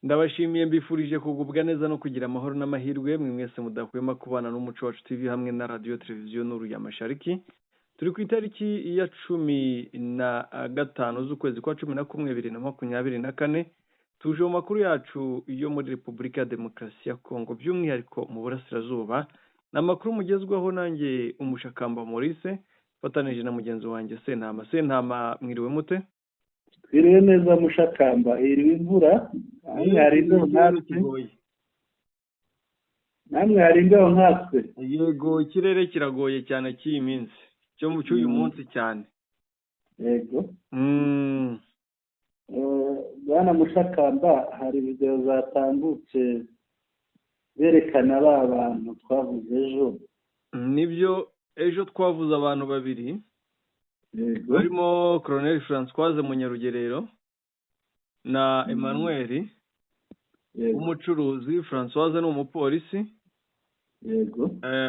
Ndabashimiye, mbifurije kugubwa neza no kugira amahoro n'amahirwe, mwe mwese mudahwema kubana n'Umuco Wacu TV hamwe na Radiyo Televiziyo Nuru ya Mashariki. Turi ku itariki ya 15 z'ukwezi kwa 11 2024. Tuje mu makuru yacu yo muri Repubulika ya Demokarasi ya Kongo, by'umwihariko mu burasirazuba. Ni amakuru mugezweho nanjye Umushakamba Maurice, mfatanije na mugenzi wanjye Sentama. Sentama, mwiriwe mute? Twiriwe neza, Mushakamba. Hiriwe imvura, namwe hari imbeho nkatwe? Namwe hari imbeho nkatwe? Yego, ikirere kiragoye cyane cy'iyi minsi, cyo mu cy'uyu munsi cyane. Yego. Bwana Mushakamba, hari videwo zatambutse berekana ba bantu twavuze ejo. Nibyo, ejo twavuze abantu babiri barimo Colonel Francoise Munyarugerero na Emmanuel w'umucuruzi. Francoise ni umupolisi.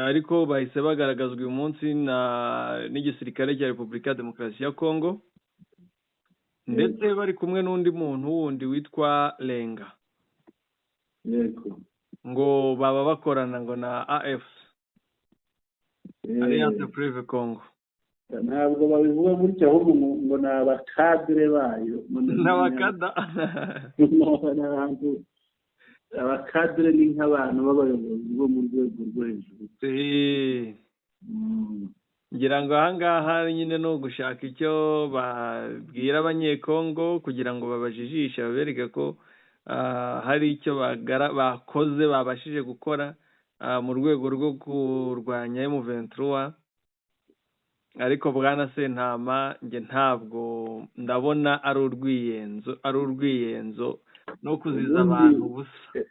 Ariko bahise bagaragazwa uyu munsi na n'igisirikare cya Repubulika ya Demokarasi ya Kongo, ndetse bari kumwe n'undi muntu wundi witwa Lenga. Ngo baba bakorana ngo na AFC, Alliance Fleuve Congo. Ntabwo babivuga gutya, ahubwo ngo ni abakadire bayo. N'abakada. Ni abantu, abakadire ni nk'abantu b'abayobozi bo mu rwego rwo hejuru. Ngira ngo ahangaha nyine ni ugushaka icyo babwira Abanyekongo kugira ngo babajijishe, babereke ko hari icyo bakoze, babashije gukora mu rwego rwo kurwanya M23. Ariko bwana Sentama, njye ntabwo ndabona ari urwiyenzo, ari urwiyenzo no kuziza Ubundi abantu ubusa.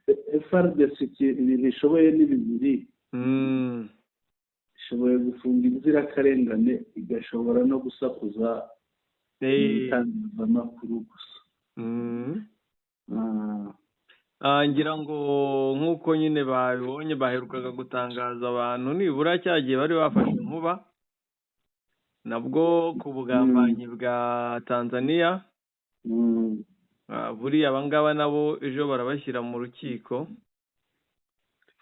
FARDC ibintu ishoboye ni bibiri: ishoboye gufunga inzirakarengane, igashobora no gusakuza mu itangazamakuru gusa. Ngira ngo nk'uko nyine babibonye, baherukaga gutangaza abantu nibura cya gihe bari bafashe Nkuba, nabwo ku bugambanyi bwa Tanzania. Buriya abangaba nabo ejo barabashyira mu rukiko,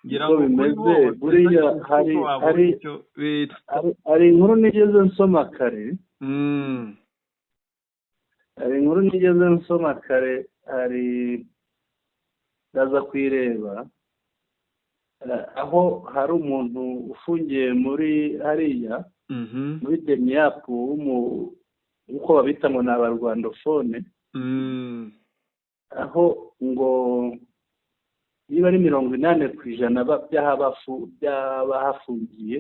ngira Uko ngo kuri bimeze, bo buriya kuko babonye icyo bitwa. Hari inkuru nigeze nsoma kare. Hari inkuru nigeze nsoma kare, hari ndaza kuyireba, aho hari umuntu ufungiye muri hariya muri Demiap, nk'uko babita ngo ni abarwandophone, aho ngo niba ari 80% by'abahafungiye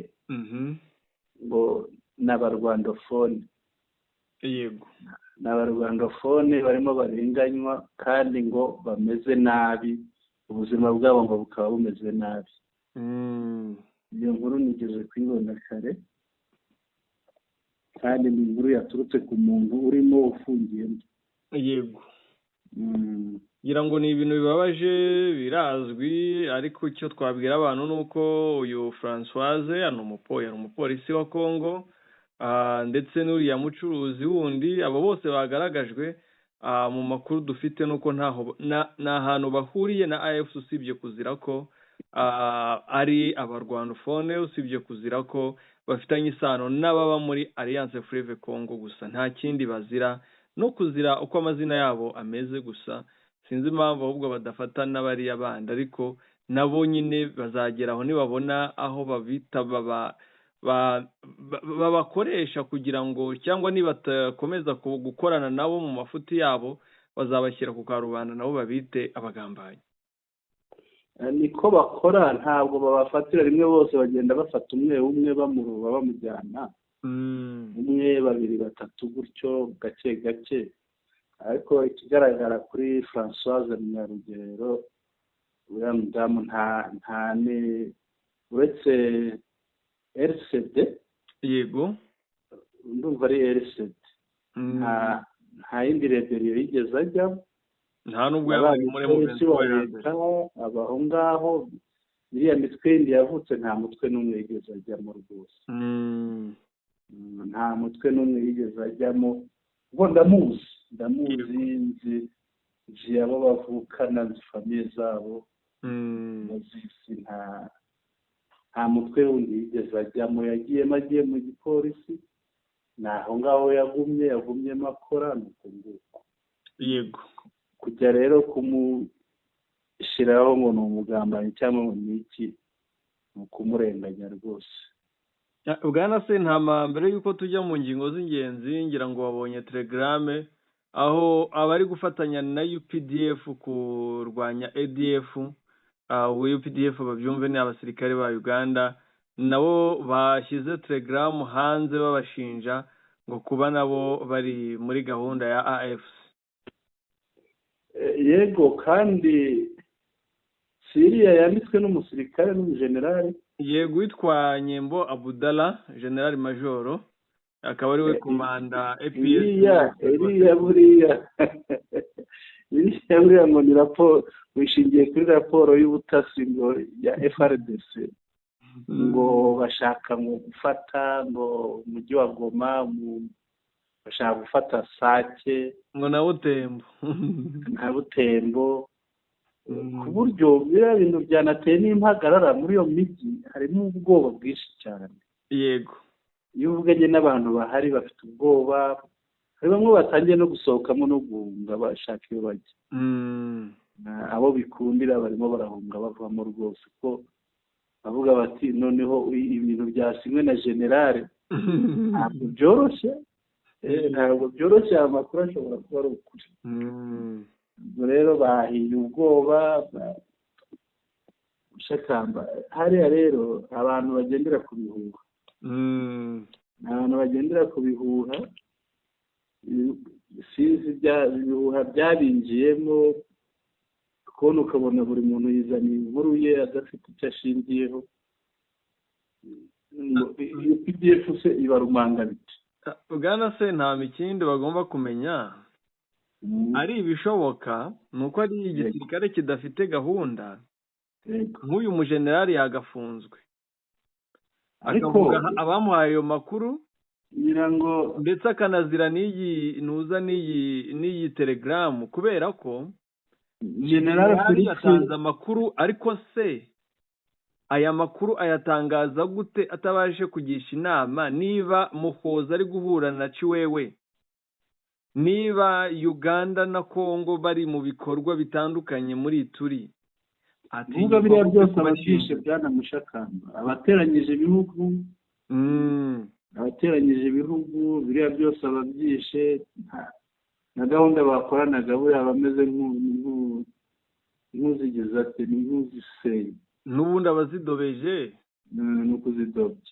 ngo ni abarwandophone. Ni abarwandophone barimo barenganywa, kandi ngo bameze nabi, ubuzima bwabo ngo bukaba bumeze nabi. Iyo nkuru nigeze kuyibona kare, kandi ni inkuru yaturutse ku muntu urimo ufungiyemo. Ngira ngo ni ibintu bibabaje, birazwi, ariko icyo twabwira abantu ni uko uyu Francoise yari umupolisi wa Congo, ndetse n'uriya mucuruzi wundi, abo bose bagaragajwe mu makuru dufite nuko ntaho nta hantu bahuriye na AFC, usibye kuzira ko ari abarwandophone, usibye kuzira ko bafitanye isano n'ababa muri Alliance Fleuve Congo gusa. Nta kindi bazira, no kuzira uko amazina yabo ameze gusa. Sinzi impamvu ahubwo badafata n'abariya bandi, ariko nabo nyine bazagera aho nibabona aho babita babakoresha kugira ngo, cyangwa nibatakomeza gukorana nabo mu mafuti yabo, bazabashyira ku karubanda nabo babite abagambanyi. Niko bakora, ntabwo babafatira rimwe bose, bagenda bafata umwe umwe, bamuroba, bamujyana, umwe, babiri, batatu, gutyo gake gake. Ariko ikigaragara kuri Francoise Munyarugerero, uriya mudamu nta ni uretse RCD. Ndumva ari RCD. Nta yindi rébellion yigeze ajyamo. Nta nubwo yabaye muri umupolisi wa M23 ya mbere. leta, aba aho ngaho. Iriya mitwe yindi yavutse, nta mutwe n'umwe yigeze ajyamo rwose. Nta mutwe n'umwe yigeze ajyamo, ubwo ndamuzi, ndamuzi, nzi. Nzi abo bavukana, nzi famille zabo, ndazizi. Nta mutwe wundi yigeze ajyamo. Yagiyemo agiye mu gipolisi, ni aho ngaho yagumye, yagumyemo akora, ni uko nguko. Kujya rero kumushyiraho ngo ni umugambanyi cyangwa ngo ni iki, ni ukumurenganya rwose. Bwana Sentama, mbere y'uko tujya mu ngingo z'ingenzi, ngira ngo wabonye telegrame aho abari gufatanya na UPDF kurwanya ADF, UPDF babyumve ni abasirikare ba Uganda, nabo bashyize telegram hanze babashinja ngo kuba nabo bari muri gahunda ya AFC. Yego, kandi siriya yanditswe n'umusirikare, n'umujenerali. Yego, witwa Nyembo Abudala, general majoro, akaba ariwe komanda APS. Iriya buriya ngo ni raporo, wishingiye kuri raporo y'ubutasi ngo ya FARDC, ngo bashaka ngo gufata ngo umujyi wa Goma, bashaka gufata Sake. Ngo na Butembo. Na Butembo, ku buryo biriya bintu byanateye n'impagarara muri iyo mijyi, harimo ubwoba bwinshi cyane. Iyo uvuganye n'abantu bahari, bafite ubwoba. Hari bamwe batangiye no gusohokamo no guhunga, bashaka iyo bajya. Abo bikundira barimo barahunga bavamo rwose, ko bavuga bati noneho ibintu byasinywe na generale ntabwo byoroshye. Ntabwo byoroshye, aya makuru ashobora kuba ari ukuri. Ubwo rero bahiye ubwoba bushakamba hariya. Rero abantu bagendera ku bihuha, ni abantu bagendera ku bihuha. Sinzi ibihuha byabinjiyemo, kubona ukabona buri muntu yizaniye inkuru ye adafite icyo ashingiyeho. Iyo UPDF se ibarumanga biti? Bwana Sentama, ikindi bagomba kumenya, ari ibishoboka, ni uko ari igisirikare kidafite gahunda. Nk'uyu mujenerali yagafunzwe, ariko akavuga abamuhaye ayo makuru, ngira ngo ndetse akanazira n'iyi ntuza, n'iyi telegaramu, kubera ko General General Felix yatanze amakuru, ariko se aya makuru ayatangaza gute atabashe kugisha inama? Niba Muhoza ari guhura na Ciwewe, niba Uganda na Congo bari mu bikorwa bitandukanye muri Turi, Kuvuga biriya byose ababyishe, bwana Mushakamba, abateranyije ibihugu, abateranyije ibihugu, biriya byose ababyishe. Na gahunda bakoranaga buriya bameze nk'uzigize ati ni nk'uzisenya. N'ubundi abazidobeje. Ni ukuzidobya.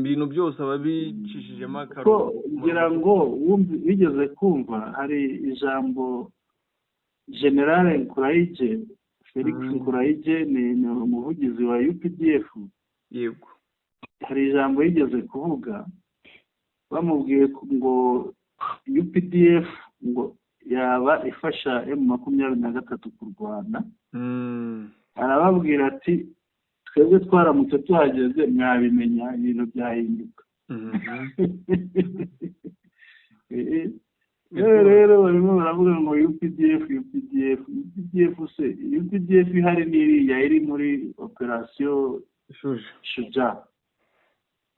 Ibintu byose ababicishijemo Kuko akarongo. Ngira ngo wigeze kumva hari ijambo Generale Nkurayije Felix, Nkurayije ni umuvugizi wa UPDF, hari ijambo yigeze kuvuga bamubwiye ngo UPDF ngo yaba ifasha M23 kurwana, arababwira ati twebwe twaramutse tuhageze mwabimenya, ibintu byahinduka. Rero barimo baravuga ngo UPDF, UPDF, UPDF se, UPDF ihari n'iriya iri muri operasiyo Shuje. Shuja.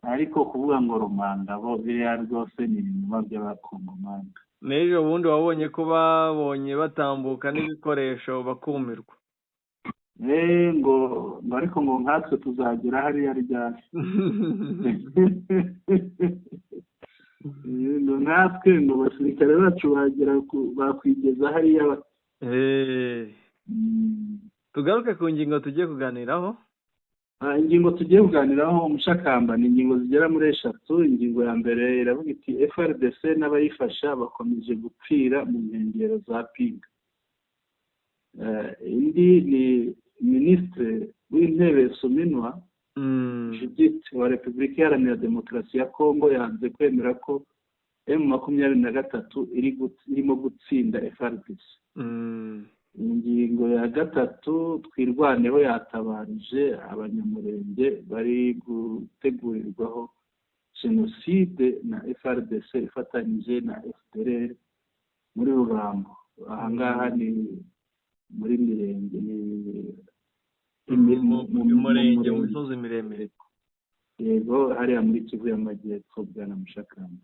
Ariko kuvuga ngo Rumangabo, biriya rwose ni ibinyoma by'Abakongomani. N'ejo bundi wabonye ko babonye batambuka n'ibikoresho, bakumirwa. Ngo ariko ngo nkatwe tuzagera hariya ryari? Ngo nkatwe, ngo abasirikare bacu bagera bakwigeza hariya bate? Tugaruke ku ngingo tugiye kuganiraho. Ingingo tugiye kuganiraho, Umushakamba, ni ingingo zigera muri eshatu. Ingingo ya mbere iravuga iti FARDC n'abayifasha bakomeje gupfira mu nkengero za Pinga. Indi ni Minisitiri w'Intebe Suminwa Judith wa Repubulika Iharanira Demokarasi ya Kongo yanze kwemera ko M23 irimo gutsinda FARDC. Ingingo ya gatatu, Twirwaneho yatabarije Abanyamurenge bari gutegurirwaho jenoside na FARDC ifatanyije na FDLR muri Rurambo. Ahangaha ni muri Mirenge, ni mu Murenge, mu misozi miremire. Yego, hariya muri Kivu y'Amajyepfo, bwana Mushakamba.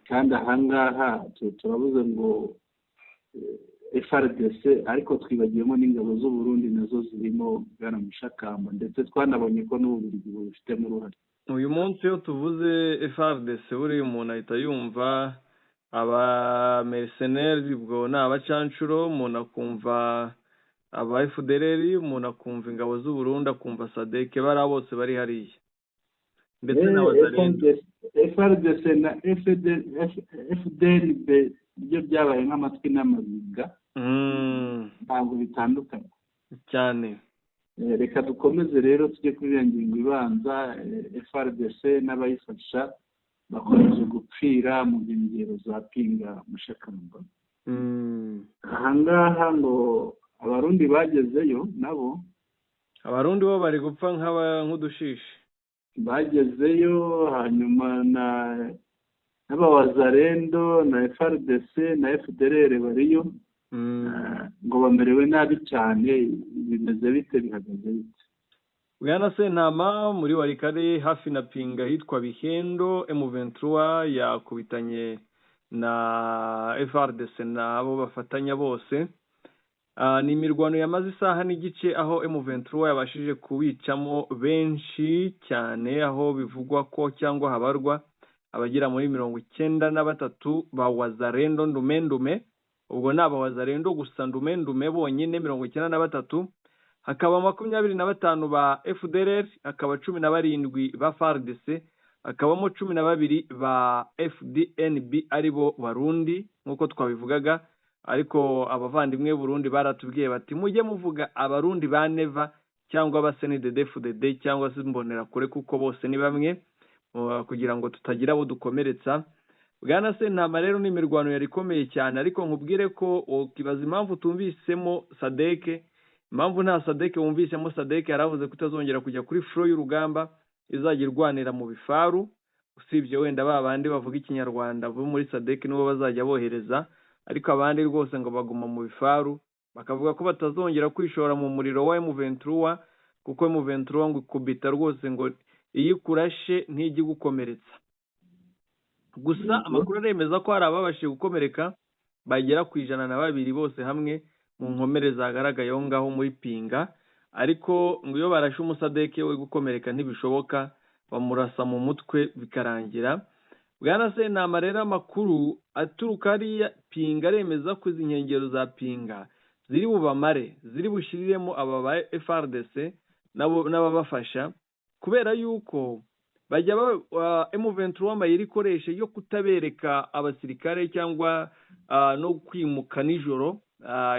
Kandi ahangaha turabuze ngo FARDC, ariko twibagiwemo n'ingabo z'Uburundi, nazo zirimo, bwana Mushakamba, ndetse twanabonye ko n'Ububiligi bubifitemo uruhare. Uyu munsi iyo tuvuze FARDC, buriya umuntu ahita yumva aba mercenaires, ubwo ni abacancuro, umuntu akumva aba FDLR, umuntu akumva ingabo z'Uburundi, akumva SADC, bariya bose bari hariya, ndetse n'Abazalendo. FARDC na FDNB byo byabaye nk'amatwi n'amabiga, ntabwo bitandukanye. Cyane. Reka dukomeze rero tujye kuri iriya ngingo ibanza. FARDC n'abayifasha bakomeje gupfira mu nkengero za Pinga, Mushakamba. Ahangaha ngo Abarundi bagezeyo nabo. Abarundi bo bari gupfa nk'udushishi. Bagezeyo, hanyuma na n'Abawazarendo na FARDC na FDLR bariyo, ngo bamerewe nabi cyane. Bimeze bite? Bihagaze bite? Bwana Sentama, muri Walikale hafi na Pinga hitwa Bihendo, M23 yakubitanye na FARDC nabo bafatanya bose. Ni imirwano yamaze isaha n'igice, aho M23 yabashije kubicamo benshi cyane, aho bivugwa ko cyangwa habarwa abagera muri 93 ba Wazarendo ndumendume. Ubwo ni Abawazarendo gusa ndumendume bonyine 93, hakaba 25 ba FDLR, hakaba 17 ba FARDC, hakabamo 12 ba FDNB, aribo Barundi nk'uko twabivugaga. Ariko abavandimwe Burundi baratubwiye bati: "Mujye muvuga Abarundi ba Neva cyangwa ba CNDD-FDD cyangwa se Imbonerakure, kuko bose ni bamwe," kugira ngo tutagira abo dukomeretsa. Bwana Sentama, rero ni imirwano yari ikomeye cyane, ariko nkubwire ko ukibaza impamvu tumvisemo SADC, impamvu nta SADC wumvisemo. SADC yaravuze ko itazongera kujya kuri front y'urugamba, izajya irwanira mu bifaru, usibye wenda ba bandi bavuga Ikinyarwanda bo muri SADC nibo bazajya bohereza, ariko abandi rwose ngo baguma mu bifaru, bakavuga ko batazongera kwishora mu muriro wa M23, kuko M23 ngo ikubita rwose, ngo iyo ikurashe ntijya igukomeretsa gusa. Amakuru aremeza ko hari ababashije gukomereka bagera ku 102 bose hamwe mu nkomere zagaragaye aho ngaho muri Pinga. Ariko ngo iyo barashe umusadeke we, gukomereka ntibishoboka, bamurasa mu mutwe bikarangira. Bwana Sentama, rero amakuru aturuka hariya Pinga aremeza ko izi nkengero za Pinga ziri bubamare, ziri bushiriremo aba ba FARDC n'ababafasha, kubera yuko bajya M23 amayeri ikoresha yo kutabereka abasirikare cyangwa no kwimuka nijoro.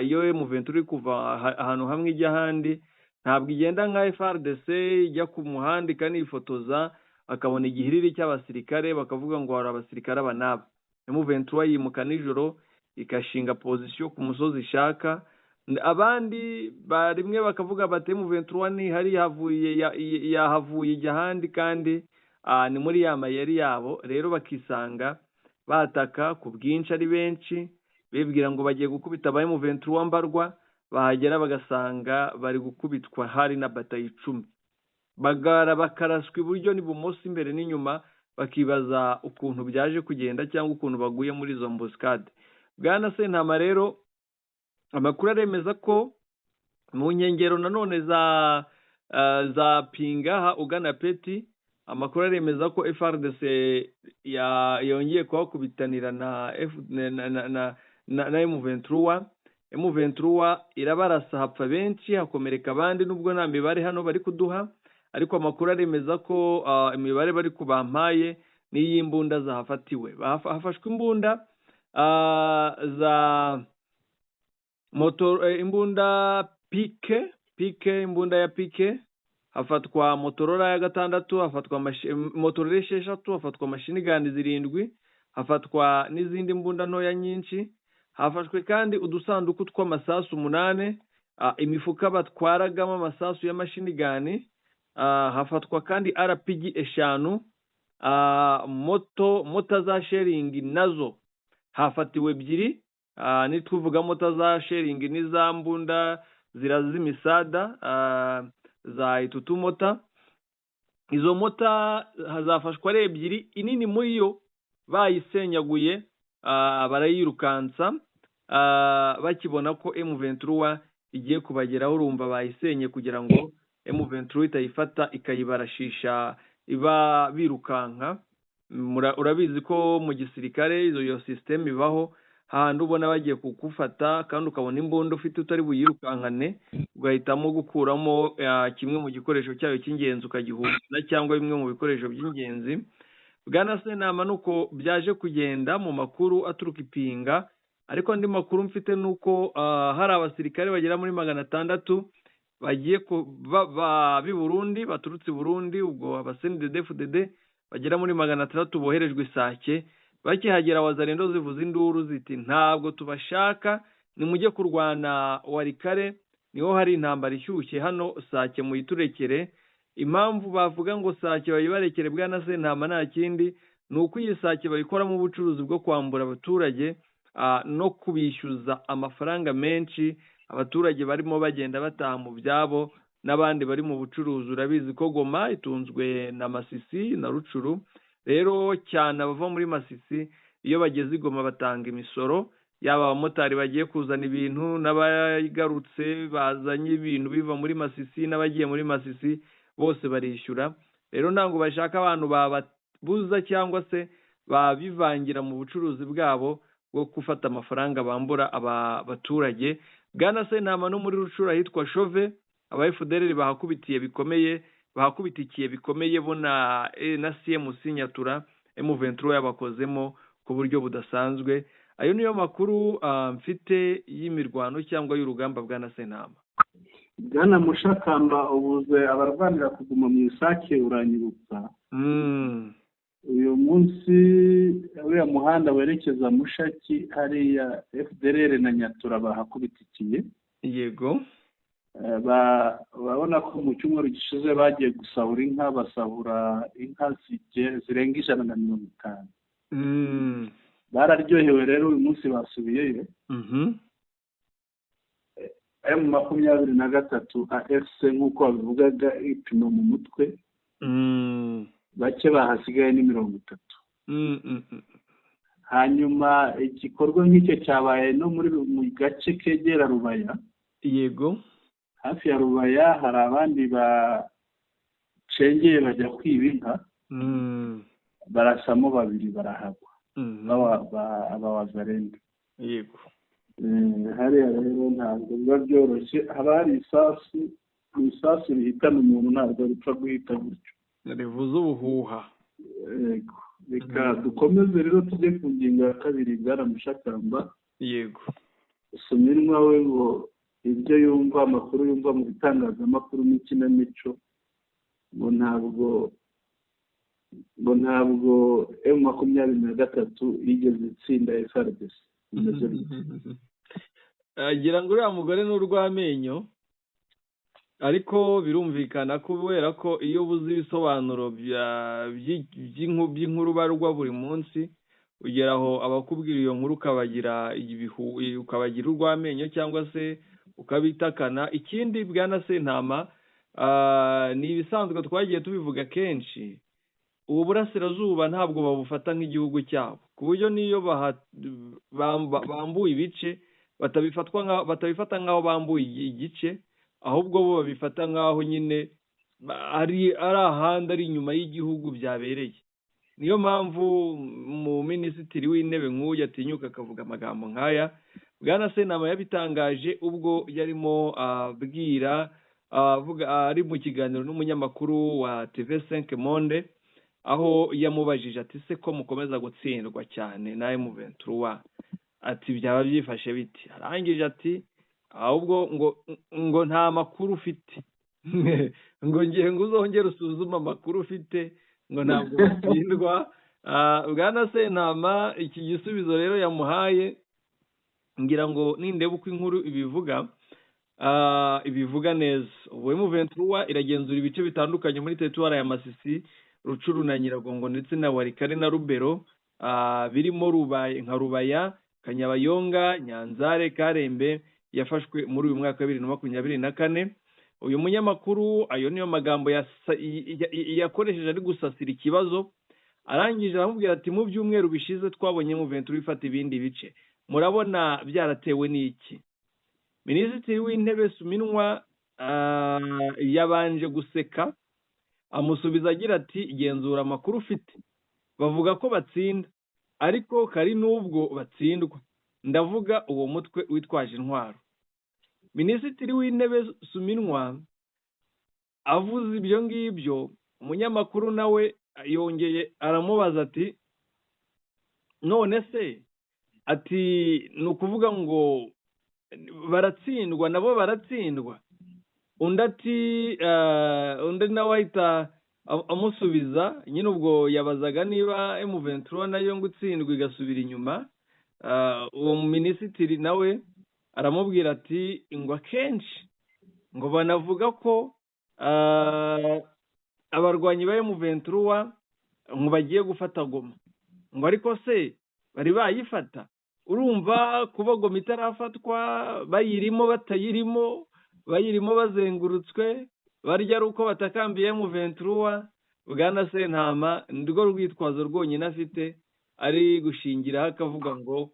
Iyo M23 iri kuva ahantu hamwe ijya ahandi, ntabwo igenda nka FARDC ijya ku muhanda ikanifotoza, akabona igihiriri cy'abasirikare, bakavuga ngo hari abasirikare aba n'aba. M23 yimuka nijoro, igashinga position ku musozi ishaka. Abandi rimwe bakavuga bati: "M23 ntihari, yahavuye, yahavuye ijya ahandi." Kandi ni muri ya mayeri yabo rero, bakisanga bataka ku bwinshi ari benshi, bibwira ngo bagiye gukubita aba M23 mbarwa, bahagera bagasanga bari gukubitwa hari na batayo 10, bagara bakaraswa iburyo n'ibumoso, imbere n'inyuma, bakibaza ukuntu byaje kugenda cyangwa ukuntu baguye muri izo embuscade. Bwana Sentama, rero amakuru aremeza ko mu nkengero nanone za Pingaha ugana Peti, amakuru aremeza ko FARDC yongeye kuhakubitanira na F, na, na, na, na, na M23. M23 irabarasa, hapfa benshi, hakomereka abandi, nubwo nta mibare hano bari kuduha, ariko amakuru aremeza ko imibare bari kubampaye n'iy'imbunda zahafatiwe. Hafashwe imbunda za moto, imbunda PK PK, imbunda ya PK, hafatwa Motorola ya gatandatu, hafatwa Motorola 6, hafatwa machine gun 7, hafatwa n'izindi mbunda ntoya nyinshi. Hafashwe kandi udusanduku tw'amasasu 8, imifuka batwaragamo amasasu ya machine gun, hafatwa kandi RPG 5, moto mota za shelling nazo hafatiwe ebyiri. Nituvuga mota za sharing n'iza mbunda z'imisada za itutumota. Izo mota hazafashwa ari ebyiri, inini muri yo bayisenyaguye, barayirukansa bakibona ko M23 igiye kubageraho. Urumva bayisenye kugira ngo M23 itayifata ikayibarashisha iba birukanka. Urabizi ko mu gisirikare iyo system ibaho, hahandi ubona bagiye kugufata kandi ukabona imbunda ufite utari buyirukankane, ugahitamo gukuramo kimwe mu gikoresho cyayo cy'ingenzi ukagihunza, cyangwa bimwe mu bikoresho by'ingenzi. Bwana Sentama, nuko byaje kugenda mu makuru aturuka Ipinga. Ariko andi makuru mfite ni uko hari abasirikare bagera muri 600 bagiye b'i Burundi, baturutse i Burundi, ubwo aba CNDD-FDD bagera muri 600 boherejwe Isake. Bakihagera, Wazalendo zivuza induru ziti: "Ntabwo tubashaka, nimujye kurwana Walikale, niho hari intambara ishyushye, hano Sake muyiturekere." Impamvu bavuga ngo Sake bayibarekere, bwana Sentama, nta kindi, ni uko iyi Sake bayikoramo ubucuruzi bwo kwambura abaturage no kubishyuza amafaranga menshi. Abaturage barimo bagenda bataha mu byabo n'abandi bari mu bucuruzi. Urabizi ko Goma itunzwe na Masisi na Rutshuru. Rero cyane abava muri Masisi iyo bageze i Goma batanga imisoro, yaba abamotari bagiye kuzana ibintu n'abagarutse bazanye ibintu biva muri Masisi n'abagiye muri Masisi, bose barishyura. Rero ntabwo bashaka abantu bababuza cyangwa se babivangira mu bucuruzi bwabo bwo gufata amafaranga bambura aba baturage. Bwana Sentama, no muri Rutshuru ahitwa Shove, aba FDLR bahakubitiye bikomeye, bahakubitikiye bikomeye bo na CMC Nyatura. M23 yabakozemo ku buryo budasanzwe. Ayo niyo makuru mfite y'imirwano cyangwa y'urugamba, bwana Sentama. Bwana Mushakamba, ubuze abarwanira kuguma mu Isake, uranyibutsa uyu munsi uriya muhanda werekeza Mushaki hariya, FDLR na Nyatura bahakubitikiye. Urabona ko mu cyumweru gishize bagiye gusahura inka, basahura inka zirenga 150. Bararyohewe rero, uyu munsi basubiyeyo. M23 AFC, nk'uko babivugaga, ipima mu mutwe, bake bahasigaye ni 30. Hanyuma igikorwa nk'icyo cyabaye no muri mu gace kegera Rubaya. Hafi ya Rubaya hari abandi bacengeye bajya kwiba inka, barasamo babiri barahagwa, abawazalendo. Hariya rero ntabwo biba byoroshye, haba hari isasu, isasu rihitana umuntu, ntabwo ripfa guhita gutyo. Rivuze ubuhuha. Yego. Reka dukomeze rero tujye ku ngingo ya kabiri, bwana Mushakamba. Suminwa we ngo ibyo yumva, amakuru yumva mu bitangazamakuru n'ikinamico, ngo ntabwo M23 yigeze itsinda FARDC. Bimeze bite? Agira ngo uriya mugore ni urw'amenyo, ariko birumvikana kubera ko iyo ubuze ibisobanuro by'inkuru barwa buri munsi, ugera aho abakubwira iyo nkuru ukabagira ibihu, ukabagira urw'amenyo cyangwa se ukabitakana. Ikindi, bwana Sentama, ni ibisanzwe, twagiye tubivuga kenshi, ubu burasirazuba ntabwo babufata nk'igihugu cyabo, ku buryo n'iyo bambuye ibice batabifata nk'aho bambuye igice, ahubwo bo babifata nk'aho nyine ari ahandi, ari inyuma y'igihugu byabereye. Niyo mpamvu mu minisitiri w'intebe nk'uyu atinyuka akavuga amagambo nk'aya. Bwana Sentama, yabitangaje ubwo yarimo abwira, avuga ari mu kiganiro n'umunyamakuru wa TV5 Monde, aho yamubajije ati: "Se ko mukomeza gutsindwa cyane na M23?" Ati: "Byaba byifashe biti?" Arangije ati: "Ahubwo ngo nta makuru ufite, ngo ngiye ngo uzongere usuzume amakuru ufite, ngo ntabwo batsindwa." Bwana Sentama, iki gisubizo rero yamuhaye, ngira ngo nindeba uko inkuru ibivuga, ibivuga neza. Ubu M23 iragenzura ibice bitandukanye muri teritwari ya Masisi, Rutshuru na Nyiragongo, ndetse na Walikale na Rubero, birimo Rubaye nka Rubaya. Kanyabayonga, Nyanzare, Karembe yafashwe muri uyu mwaka wa 2024. Uyu munyamakuru ayo niyo magambo yakoresheje ari gusasira ikibazo. Arangije aramubwira ati mu byumweru bishize twabonye M23 ifata ibindi bice, murabona byaratewe n'iki? Minisitiri w'Intebe Suminwa yabanje guseka, amusubiza agira ati genzura amakuru ufite, bavuga ko batsinda ariko kari n'ubwo batsindwa, ndavuga uwo mutwe witwaje intwaro. Minisitiri w'Intebe Suminwa avuze ibyo ngibyo, umunyamakuru nawe yongeye aramubaza ati none se, ati ni ukuvuga ngo baratsindwa nabo baratsindwa? Undi ati undi nawe ahita amusubiza nyine, ubwo yabazaga niba M23 nayo ngo itsindwa igasubira inyuma. Uwo minisitiri nawe aramubwira ati ngo akenshi ngo banavuga ko abarwanyi ba M23 ngo bagiye gufata Goma, ngo ariko se bari bayifata? Urumva kuba Goma itarafatwa, bayirimo batayirimo, bayirimo bazengurutswe, barya ari uko batakambiye M23. Bwana Sentama nirwo rwitwazo rwonyine afite ari gushingiraho akavuga ngo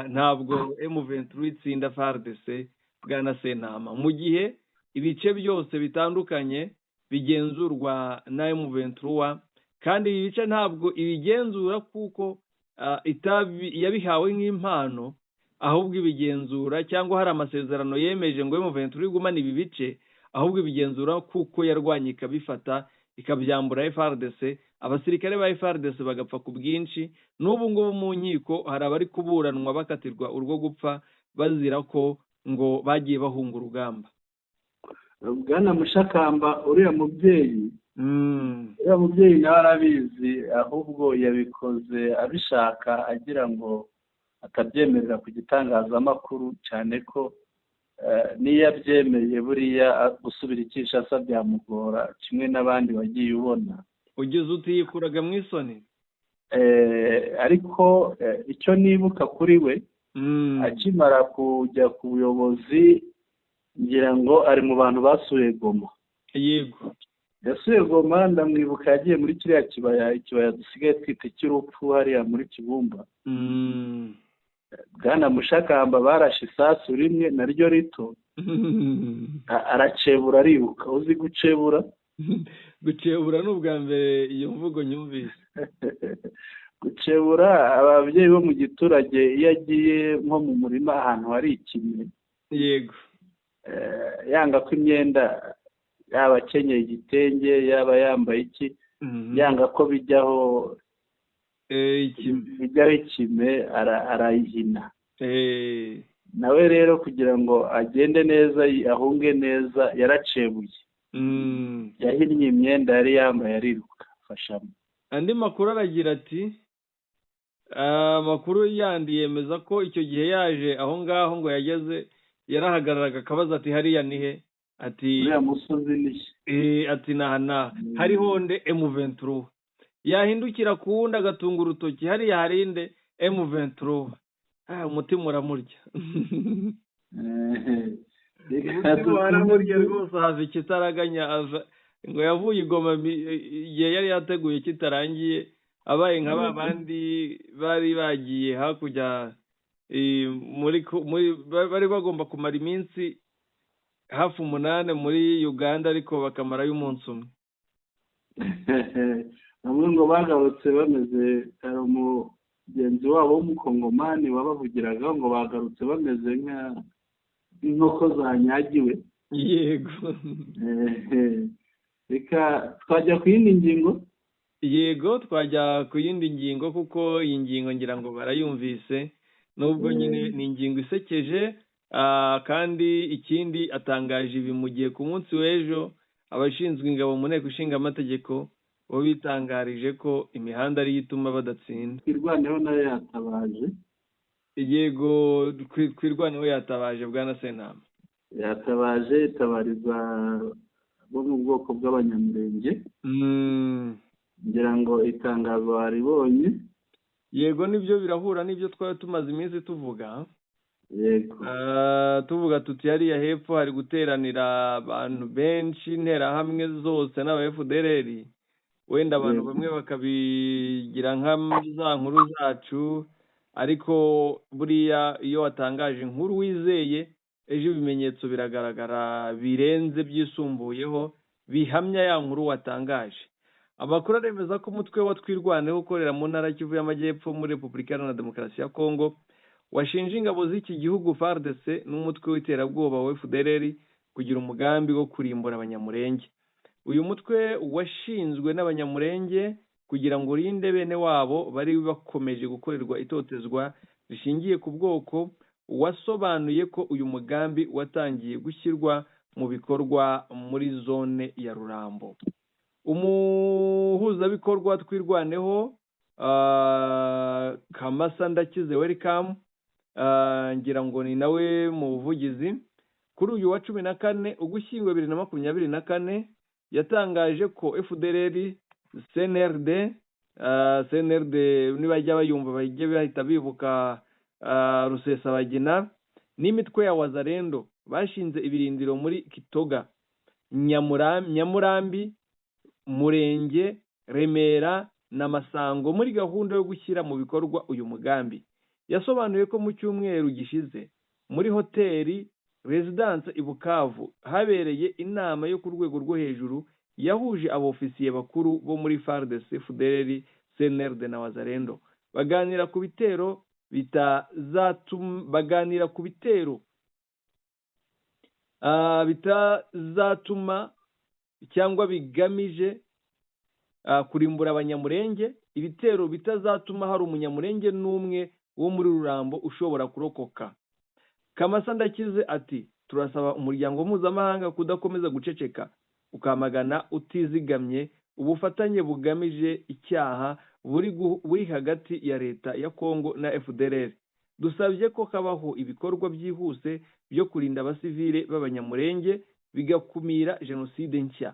ntabwo M23 itsinda FARDC. Bwana Sentama, mu gihe ibice byose bitandukanye bigenzurwa na M23, kandi ibi bice ntabwo ibigenzura kuko yabihawe nk'impano, ahubwo ibigenzura cyangwa hari amasezerano yemeje ngo M23 igumane ibi bice, ahubwo ibigenzura kuko yarwanye ikabifata ikabyambura FARDC, abasirikare ba FARDC bagapfa ku bwinshi. N'ubu ngubu mu nkiko hari abari kuburanwa bakatirwa urwo gupfa bazira ko ngo bagiye bahunga urugamba. Bwana Mushakamba, uriya mubyeyi nawe arabizi, ahubwo yabikoze abishaka agira ngo atabyemerera ku gitangazamakuru, cyane ko niyo abyemeye buriya gusubira i Kinshasa byamugora kimwe n'abandi wagiye ubona. Ugeze utiyikuraga mu isoni. Ariko icyo nibuka kuri we, akimara kujya ku buyobozi, ngira ngo ari mu bantu basuye Goma. Yego, yasuye Goma, ndamwibuka yagiye muri kiriya kibaya, ikibaya dusigaye twita icy'urupfu hariya muri Kibumba. Bwana Mushakamba barashe isasu rimwe naryo rito, aracebura aribuka. Uzi gucebura? Gucebura ni ubwa mbere iyo mvugo nyumvise. Gucebura, ababyeyi bo mu giturage iyo agiye nko mu murima ahantu hari ikime, yego, yanga ko imyenda, yaba akenyeye igitenge, yaba yambaye iki, yanga ko bijyaho ikime, arayihina. Nawe rero kugira ngo agende neza, ahunge neza, yaracebuye, yahinnye imyenda yari yambaye ariruka afashamo. Andi makuru aragira ati amakuru yandi yemeza ko icyo gihe yaje aho ngaho ngo yageze yarahagararaga akabaza ati hariya ni he? Ati uriya musozi ni he? Ati naha naha hariho nde? M23. Yahindukira ku wundi agatunga urutoki, hariya hari nde? M23. Umutima uramurya, umutima uramurya rwose, hava ikitaraganya. Ngo yavuye i Goma igihe yari yateguye kitarangiye, abaye nka ba bandi bari bagiye hakurya muri bari bagomba kumara iminsi hafi 8 muri Uganda, ariko bakamarayo umunsi umwe. Bamwe ngo bagarutse bameze, hari umugenzi wabo w'umukongomani wabavugiraga ngo bagarutse bameze nk'inkoko zanyagiwe. Yego. Reka twajya ku yindi ngingo. Yego, twajya ku yindi ngingo, kuko iyi ngingo ngira ngo barayumvise, nubwo nyine ni ingingo isekeje. Kandi ikindi atangaje ibi mu gihe ku munsi w'ejo abashinzwe ingabo mu nteko ishinga amategeko bo bitangarije ko imihanda ariyo ituma badatsinda. Twirwaneho nayo yatabaje. Yego, Twirwaneho yatabaje, Bwana Sentama. Yatabaje, itabariza bo mu bwoko bw'Abanyamurenge. Ngira ngo itangazo waribonye. Yego, nibyo, birahura n'ibyo twari tumaze iminsi tuvuga. Yego. Tuvuga tuti hariya hepfo hari guteranira abantu benshi, interahamwe zose n'aba FDLR. Wenda abantu bamwe bakabigira nka za nkuru zacu, ariko buriya iyo watangaje inkuru wizeye, ejo ibimenyetso biragaragara birenze, byisumbuyeho, bihamya ya nkuru watangaje. Amakuru aremeza ko umutwe wa Twirwaneho ukorera mu ntara Kivu y'Amajyepfo muri Repubulika Iharanira Demokarasi ya Kongo washinje ingabo z'iki gihugu FARDC n'umutwe w'iterabwoba wa FDLR kugira umugambi wo kurimbura Abanyamurenge. Uyu mutwe washinzwe n'Abanyamurenge kugira ngo urinde bene wabo bari bakomeje gukorerwa itotezwa rishingiye ku bwoko, wasobanuye ko uyu mugambi watangiye gushyirwa mu bikorwa muri zone ya Rurambo. Umuhuzabikorwa Twirwaneho, Kamasa Ndakize Welcome, ngira ngo ni nawe mu buvugizi, kuri uyu wa 14 Ugushyingo 2024 yatangaje ko FDLR, CNRD, CNRD nibajya bayumva bajye bahita bibuka Rusesabagina, n'imitwe ya Wazalendo bashinze ibirindiro muri Kitoga, Nyamurambi, Murenge, Remera na Masango muri gahunda yo gushyira mu bikorwa uyu mugambi. Yasobanuye ko mu cyumweru gishize muri hoteli Residence i Bukavu habereye inama yo ku rwego rwo hejuru yahuje abofisiye bakuru bo muri FARDC, FDLR, CNRD na Wazalendo, baganira ku bitero bitazatuma cyangwa bigamije kurimbura Abanyamurenge, ibitero bitazatuma hari Umunyamurenge n'umwe wo muri Rurambo ushobora kurokoka. Kamasa Ndakize ati: "Turasaba umuryango mpuzamahanga kudakomeza guceceka, ukamagana utizigamye ubufatanye bugamije icyaha buri hagati ya leta ya Kongo na FDLR. Dusabye ko habaho ibikorwa byihuse byo kurinda abasivile b'Abanyamurenge, bigakumira jenoside nshya."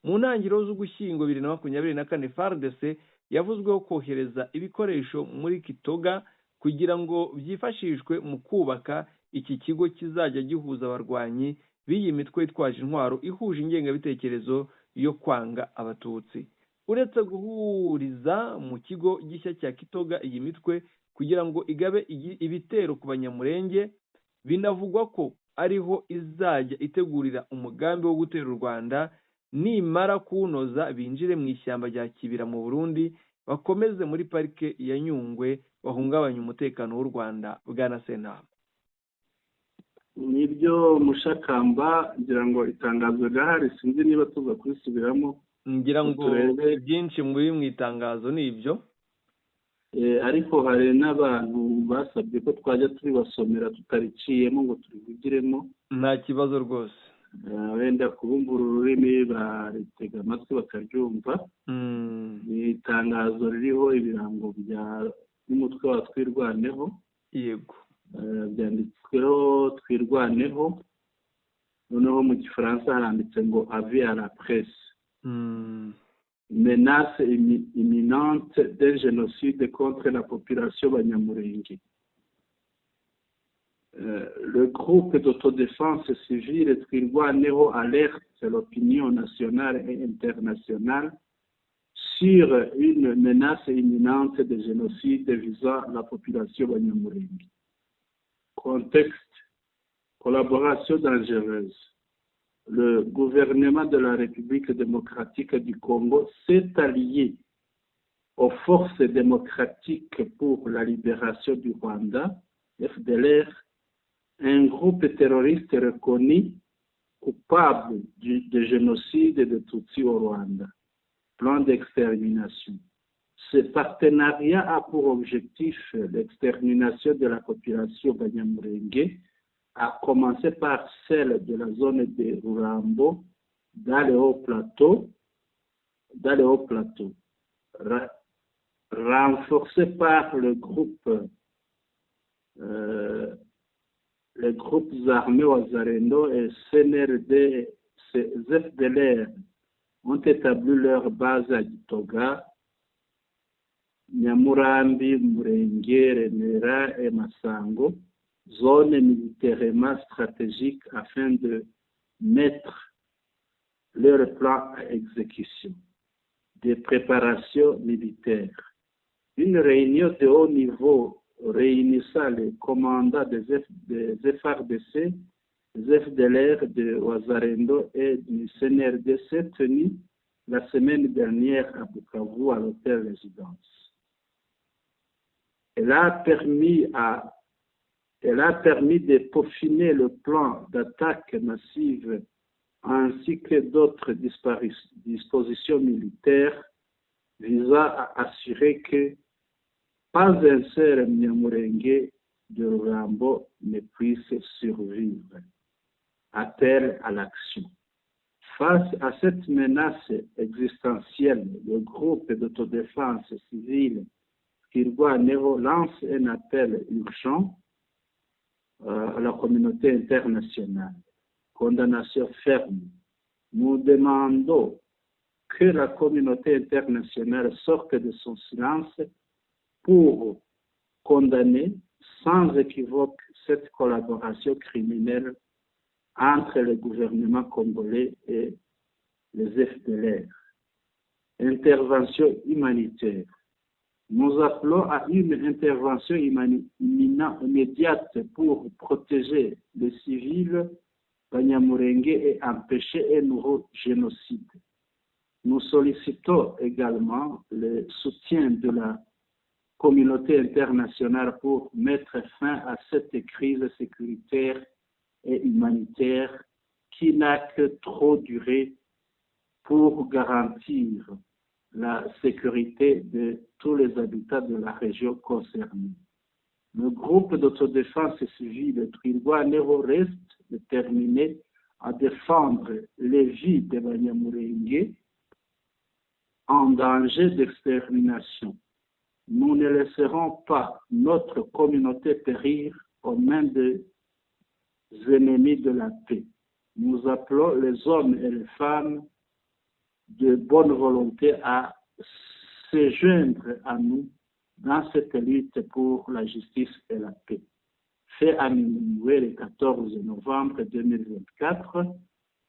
Mu ntangiriro z'Ugushyingo 2024, FARDC yavuzweho kohereza ibikoresho muri Kitoga kugira ngo byifashishwe mu kubaka iki kigo kizajya gihuza abarwanyi b'iyi mitwe yitwaje intwaro ihuje ingengabitekerezo yo kwanga Abatutsi. Uretse guhuriza mu kigo gishya cya Kitoga iyi mitwe kugira ngo igabe ibitero ku Banyamurenge, binavugwa ko ariho izajya itegurira umugambi wo gutera u Rwanda, nimara kuwunoza binjire mu ishyamba rya Kibira mu Burundi, bakomeze muri parike ya Nyungwe, bahungabanye umutekano w'u Rwanda. Bwana Sentama. Nibyo Mushakamba, ngira ngo itangazo rirahari, sinzi niba tuza kurisubiramo. Ngira ngo byinshi muri mu itangazo ni ibyo. Ariko hari n'abantu basabye ko twajya turibasomera tutariciyemo ngo turivugiremo. Nta kibazo rwose. Wenda kubumbura ururimi baritega amatwi bakaryumva. Ni itangazo ririho ibirango by'umutwe wa Twirwaneho. Byanditsweho Twirwaneho, noneho mu Gifaransa haranditse ngo: "Avis à la presse, menace imminente d'un génocide contre la population Banyamulenge. Le groupe d'autodéfense civile Twirwaneho alerte l'opinion nationale et internationale sur une menace imminente de génocide visant la population Banyamulenge. Contexte: collaboration dangereuse. Le gouvernement de la République démocratique du Congo s'est allié aux Forces démocratiques pour la libération du Rwanda, FDLR, un groupe terroriste reconnu coupable de génocide de Tutsi au Rwanda, plan d'extermination. Ce partenariat a pour objectif l'extermination de la population Banyamulenge, à commencer par celle de la zone de Rurambo, dans les hauts plateaux, dans les hauts plateaux, renforcé par les groupes armés Wazalendo et CNRD. Ces FDLR ont établi leur base à Gitoga. Nyamurambi, Murenge, Remera et Masango, zone militairement stratégique, afin de mettre leur plan à exécution des préparations militaires. Une réunion de haut niveau réunissant les commandants des FARDC, des FDLR, de Wazalendo et du CNRD s'est tenue la semaine dernière à Bukavu, à l'hôtel Résidence. Elle a permis de peaufiner le plan d'attaque massive ainsi que d'autres dispositions militaires visant à assurer que pas un seul Munyamulenge de Rurambo ne puisse survivre. Appel à l'action. Face à cette menace existentielle, le groupe d'autodéfense civile Twirwaneho lance un appel urgent à la communauté internationale. Condamnation ferme. Nous demandons que la communauté internationale sorte de son silence pour condamner sans équivoque cette collaboration criminelle entre le gouvernement congolais et les FDLR. Intervention humanitaire. Nous appelons à une intervention immédiate pour protéger les civils Banyamulenge et empêcher un nouveau génocide. Nous sollicitons également le soutien de la communauté internationale pour mettre fin à cette crise sécuritaire et humanitaire qui n'a que trop duré, pour garantir la sécurité de tous les habitants de la région concernée. Le groupe d'autodéfense civile Twirwaneho reste déterminé à défendre les vies des Banyamulenge en danger d'extermination. Nous ne laisserons pas notre communauté périr aux mains des ennemis de la paix. Nous appelons les hommes et les femmes de bonne volonté à se joindre à nous dans cette lutte pour la justice et la paix. Fait à Minembwe le 14 novembre 2024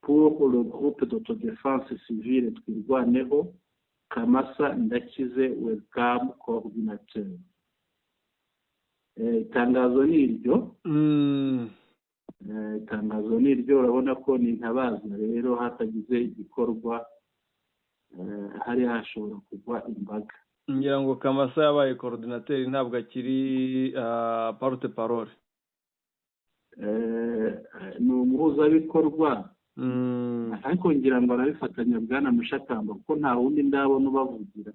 pour le groupe d'autodéfense civile Twirwaneho, Kamasa Ndakize Welcome, coordinateur. Itangazo ni iryo. Itangazo ni iryo, urabona ko ni intabaza rero, hatagize igikorwa hari hashobora kugwa imbaga. Ngira ngo Kamasa yabaye coordinateur, ntabwo akiri porte parole. Ni umuhuzabikorwa, ariko ngira ngo arabifatanya, bwana Mushakamba, kuko nta wundi ndabona ubavugira.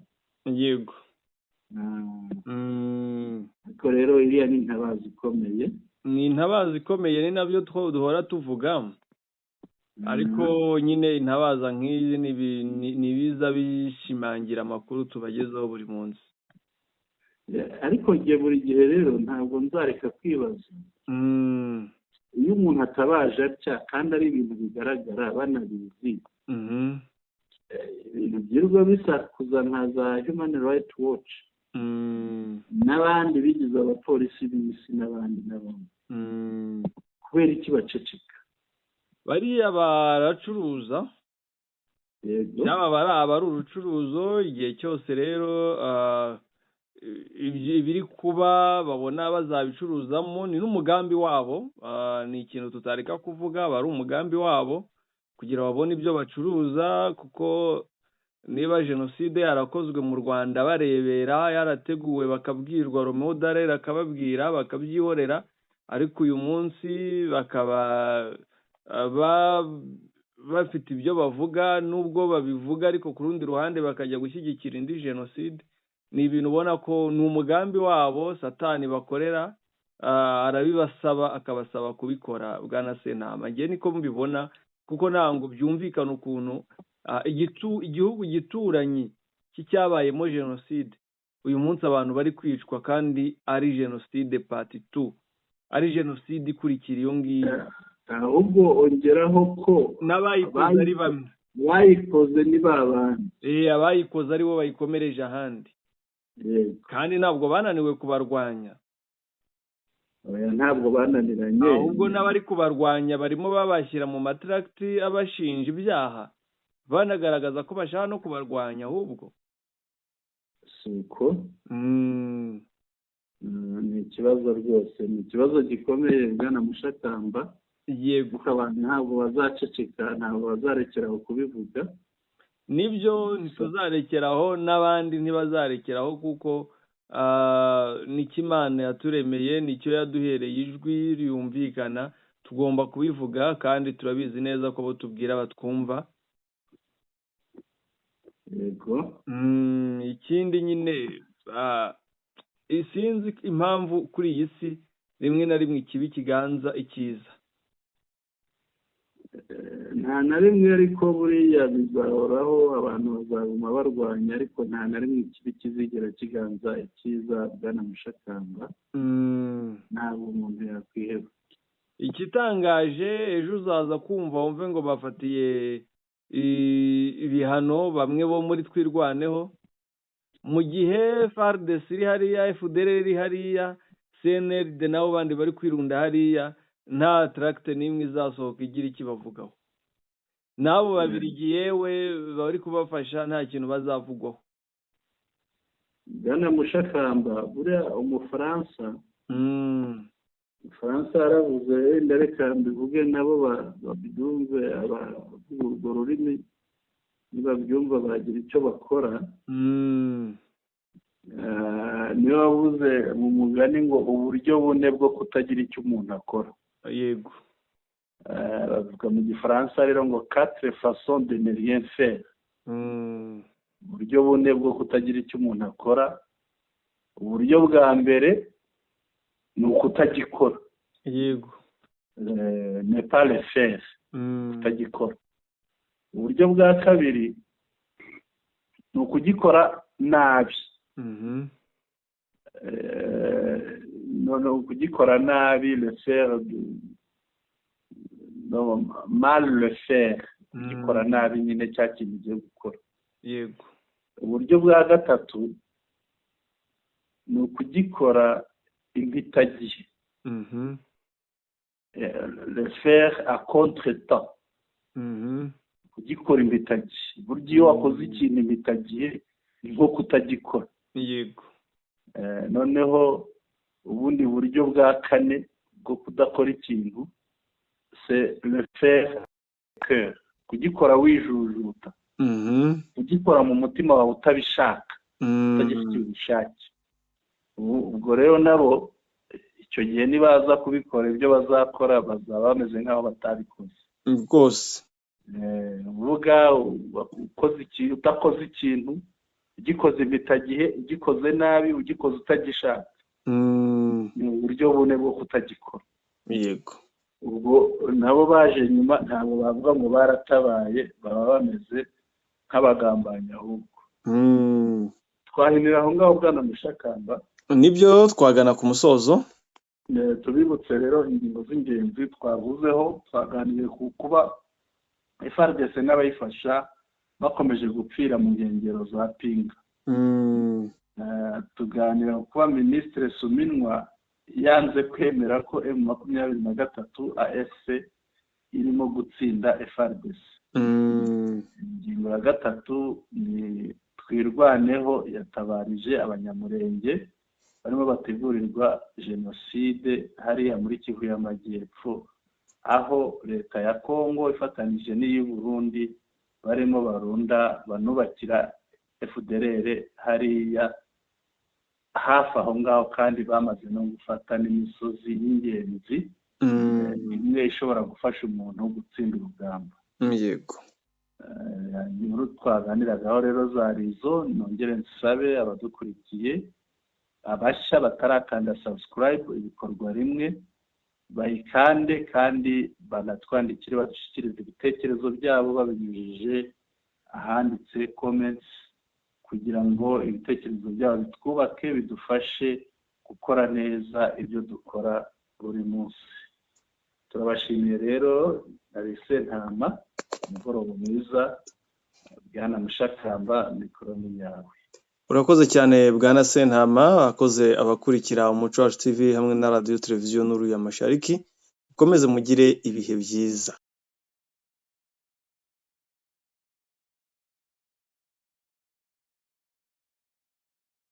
Ariko rero iriya ni intabaza ikomeye. Ni intabaza ikomeye, ni nabyo duhora tuvuga, ariko nyine intabaza nk'izi ni ibiza bishimangira amakuru tubagezaho buri munsi. Ariko njye buri gihe rero ntabwo nzareka kwibaza, iyo umuntu atabaje atya kandi ari ibintu bigaragara, banabizi, ibintu byirirwa bisakuza nka za Human Rights Watch n'abandi bigize abapolisi b'isi n'abandi n'abandi, kubera iki baceceka? Bariya baracuruza. Yaba bari aba ari urucuruzo igihe cyose rero ibiri kuba babona bazabicuruzamo, ni n'umugambi wabo. Ni ikintu tutareka kuvuga, bari umugambi wabo kugira babone ibyo bacuruza, kuko niba jenoside yarakozwe mu Rwanda barebera, yarateguwe bakabwirwa, Romeo Dallaire akababwira bakabyihorera, ariko uyu munsi bakaba bafite ibyo bavuga, nubwo babivuga ariko ku rundi ruhande bakajya gushyigikira indi jenoside, ni ibintu ubona ko ni umugambi wabo. Satani bakorera arabibasaba, akabasaba kubikora, bwana Sentama. Njye niko mbibona, kuko ntabwo byumvikana ukuntu igihugu gituranyi cy'icyabayemo jenoside, uyu munsi abantu bari kwicwa kandi ari jenoside part 2, ari jenoside ikurikira iyo ngiyo. Ahubwo ongeraho ko n'abayikoze ari bamwe. Abayikoze ni ba bandi. Abayikoze ari bo bayikomereje ahandi. Kandi ntabwo bananiwe kubarwanya. Ntabwo bananiranye. Ahubwo n'abari kubarwanya barimo babashyira mu matracti abashinja ibyaha, banagaragaza ko bashaka no kubarwanya ahubwo. Suko ni ikibazo rwose, ni ikibazo gikomeye bwana Mushakamba. Yego, abantu ntabwo bazaceceka, ntabwo bazarekeraho kubivuga. Nibyo, ntituzarekeraho n'abandi ntibazarekeraho, kuko nicyo Imana yaturemeye, nicyo yaduhereye ijwi ryumvikana, tugomba kubivuga kandi turabizi neza ko bo tubwira batwumva. Yego. Ikindi nyine sinzi impamvu kuri iyi si rimwe na rimwe ikibi kiganza ikiza. Nta na rimwe, ariko buriya bizahoraho, abantu bazaguma barwanya, ariko nta na rimwe ikibi kizigera kiganza icyiza bwana Mushakamba. Ntabwo umuntu yakwiheba. Ikitangaje, ejo uzaza kumva wumve ngo bafatiye ibihano bamwe bo muri Twirwaneho, mu gihe FARDC iri hariya, FDLR iri hariya, CNRD nabo bandi bari kwirunda hariya, nta tracte n'imwe izasohoka igira icyo bavugaho. N'abo babirigi yewe bari kubafasha nta kintu bazavugwaho. Bwana Mushakamba, buriya Umufaransa yaravuze, wenda reka mbivuge nabo babyumve, abavuga urwo rurimi nibabyumva bagira icyo bakora. Niyo wavuze mu mugani ngo uburyo bune bwo kutagira icyo umuntu akora. Yego. Bavuga mu Gifaransa rero ngo quatre façons de ne rien faire. Uburyo bune bwo kutagira icyo umuntu akora. Uburyo bwa mbere ni ukutagikora. Yego. Ne pas le faire, kutagikora. Uburyo bwa kabiri ni ukugikora nabi. None kugikora nabi, le faire, mal le faire, kugikora nabi nyine cya kintu ugiye gukora. Yego. Uburyo bwa gatatu ni ukugikora impitagihe, le faire à contre-temps, kugikora impitagihe. Burya iyo wakoze ikintu impitagihe ni nko kutagikora. Yego. Noneho ubundi buryo bwa kane bwo kudakora ikintu, c'est le faire cœur, kugikora wijujuta, kugikora mu mutima wawe utabishaka, utagifitiye ubushake. Ubwo rero nabo icyo gihe nibaza kubikora, ibyo bazakora bazaba bameze nk'aho batabikoze rwose. Uvuga utakoze ikintu, ugikoze impitagihe, ugikoze nabi, ugikoze utagishaka, ni uburyo bune bwo kutagikora. Yego. Ubwo nabo baje nyuma ntabwo bavuga ngo baratabaye, baba bameze nk'abagambanyi ahubwo. Twahinira aho ngaho bwana Mushakamba. Nibyo, twagana ku musozo. Tubibutse rero ingingo z'ingenzi twavuzeho. Twaganiriye ku kuba FARDC n'abayifasha bakomeje gupfira mu nkengero za Pinga. Tuganira kuba Minisitiri Suminwa yanze kwemera ko M23 AFC irimo gutsinda FARDC. Ingingo ya gatatu ni Twirwaneho yatabarije Abanyamurenge barimo bategurirwa jenoside hariya muri Kivu y'Amajyepfo, aho leta ya Kongo ifatanije n'iy'u Burundi barimo barunda banubakira FDLR hariya hafi aho ngaho, kandi bamaze no gufata n'imisozi y'ingenzi imwe ishobora gufasha umuntu gutsinda urugamba. Yego. Inkuru twaganiragaho rero zari izo. Nongere nsabe abadukurikiye abashya batarakanda subscribe ibikorwa rimwe bayikande, kandi banatwandikire badushyikirize ibitekerezo byabo babinyujije ahanditse comments, kugira ngo ibitekerezo byabo bitwubake, bidufashe gukora neza ibyo dukora buri munsi. Turabashimiye rero. Narise Ntama, umugoroba mwiza. Bwana Mushakamba, mikoro ni yawe. Urakoze cyane Bwana Sentama, akoze abakurikira Umuco Wacu TV hamwe na radiyo televiziyo Nuru ya Mashariki, mukomeze mugire ibihe byiza.